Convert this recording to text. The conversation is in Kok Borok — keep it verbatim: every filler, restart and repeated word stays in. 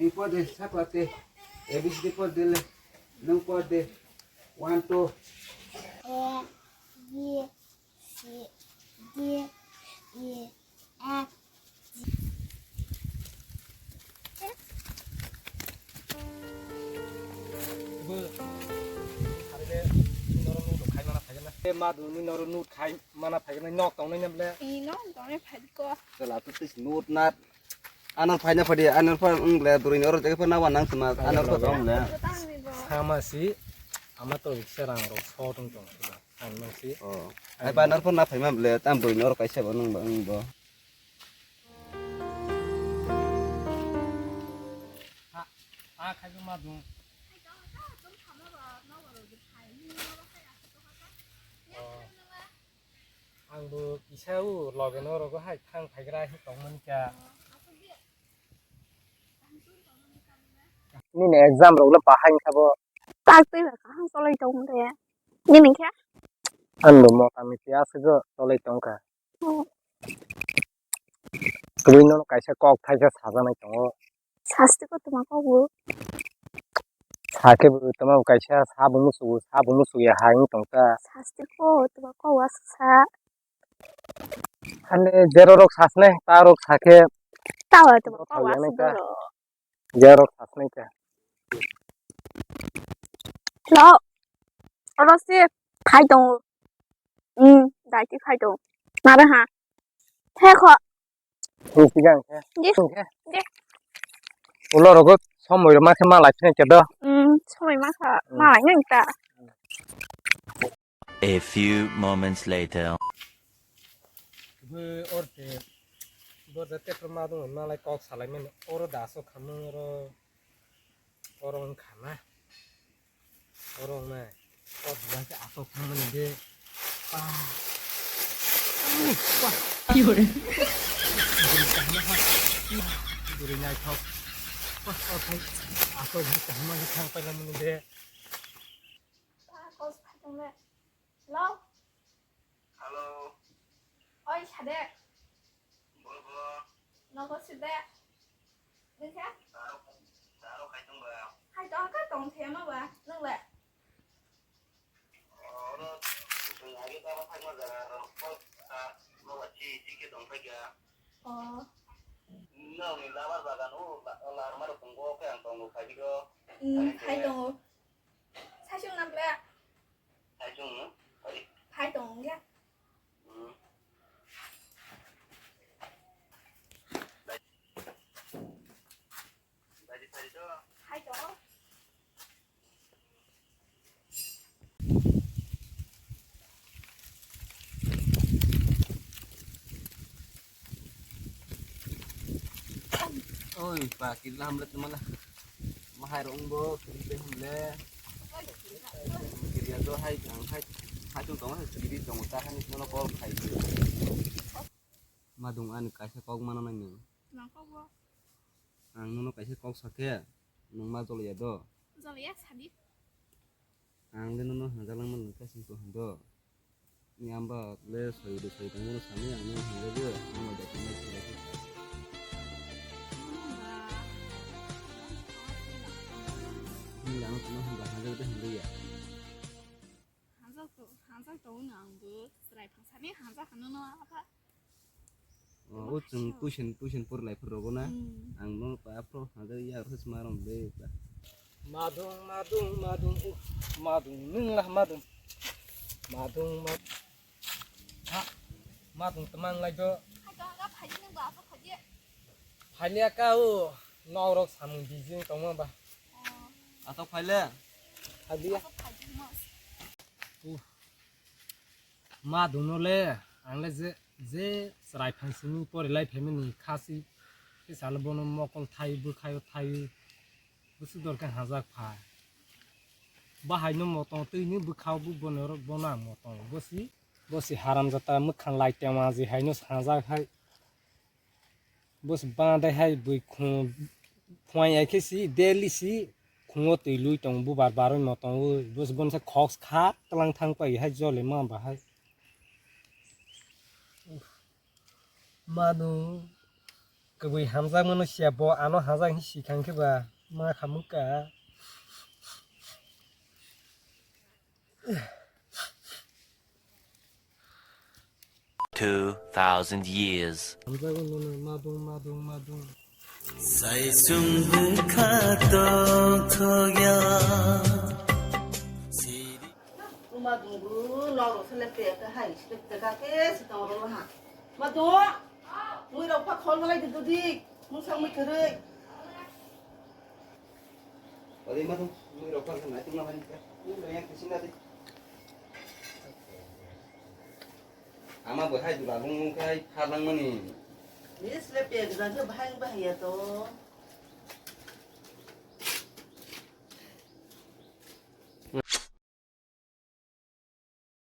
Nung por de, sa por de. A B C D por de le. Nung por de. One, two. A, B, C, D, E, F, G. Ma duni noro nut khai mana phaikhe nok tongnai na ble. Nok tongnai phaikhe. Chwla tu tis nut nat. Ano phaina phadi, ano pha wng le, bwrwini oro jaga pha nawa nang tuma, ano pha tong le. Sama si, ama to riksa rang rok so tong tong suda. Ang nang si. Oh. Ai ba ano pha na phaima ble, tam bwrwini oro kaisa bo nung ba, wng bo. Ha, a khai ma dung. Oh. Ang bo kisa o loge no rogo hai thang phaigra hai tong mani kha. Nini exam rok le bahai wngkha bo. Tak twi bai kaham cholai tong de. Nini khe? Ang bo mota miti aswk o cholai tong kha. Oh. Twi no kaisa kok thaisa sajaknai tongo. Sasti ko tuma kok bo. Sakhe bo tuma kaisa sa bo musugo, sa bo musugo ya hai wng tong kha. Sasti ko tuma kok aswk sa. Ani jero rok sasne, ta rok sakhe. Tawa tuma kok aswk doro. Jero rok sasne kha. Lo. Oro se khai tongo. Hmm, dai ti khai tongo. Nare ha. Thekho. Hing sigang khe. Yes. Hing khe. Yes. Ulo rogo somoi rok ma khe malai phai khe do. Hmm, somoi ma kha. Hmm. Malai nang ta. A few moments later. Bo orte, bo jate pro ma dong malai kok salai men oro da so khamung oro, oro wng kha na. Oro wng nai. Oro da se asok thang mani de. Pa. Pa. Ki hore? Duri kaham ha. Duri nai thok. Pa, pa, pa. Asok kaham ha thang pa mani de. Pa, kos pa tong le. Hello. Hello. Oi, sade. Bo, bo. Nogo side. Nungkha? Taro, taro khai tong ba. Hai tong ka tong the ma ba, nung le? Oro, age ta ba thang ma jara ro, ko ta ma ba chi, chi ke tong khai ga. Oh. No, ni labar bagan o, la, la, ma ro tong go, ke ang tong go khai go. Hmm, khai tong go. Saichung nam le. Saichung no? Phai tong ya. Hmm. Phai tong. Oi, pa, kiri lam le tumala. Mahai rong bo, kiri te hum le. Kiri ya do hai, ang hai, hai tong tong, kiri tong ta hai, nono call khai. Ma dung ani kaisa kok mana nai nung. Nang kok bo. Ang nono kaisa kok sakhe, nung ma joliya do. Joliya sadi. Ang le nono hanja langma nung kaisa ko hando. Ni amba le soi de soi tang nono sami ang nono hanja bo, ang ma da tang soi de. Ni ang nono hanja hanja de hanja ya. Hanja to, hanja to ang bo, serai phang sami hanja hano no apa. O, o chwng tuition, tuition pori lai phuru rogo na. Hmm. Ang no pa phuru hajak ya phuru sma rong de pa. Madung, madung, madung, uh, madung, nung lah madung. Madung, mad-, ha, madung tamang lai do. Hai to, ga phai nung ba, apa phai? Phai liya ka o, nok rok samung bijing tongma ba. Oh. Atok phai le? Phai liya. Apa phai mo? Uh. Ma dungno le, ang le je, je chwrai phang simi pori lai phaimani khasi, khe salo bono mokol thai, bwkhayo thai, bwswk dor khe hajak pha. Bahai no motong twi ni bwkha bo bono, bono ang motong, bosi, bosi haram jata mwkhang lai tengma je hai no hajak hai. Bus bangdai hai bui khung phuai ai khe si daily si khungo twi lui tong bubar baroi mo tongo bus bonsa khok kha tlang thang pai hai jole ma bahai. Manu. Kwbwi hamjakmano siya bo ano hajak hinwi sikha hinkhe ba ma khamukha. Two thousand years. Hamjakmano madung madung madung. Saisung bwkha tongthokya. Uma dungu noro sele peka hai sele peka ke sitong ro ha. Ma do. Mui rok pa khol malai di dudi. Mung sang mui kerei. Odi ma do. Mui rok pa nai tung na hani ka. Mui rok yang kisin dadi. Ama bo hai dula bung kai phalang mani. Ni sele peka dan ke bahai bahai ya to.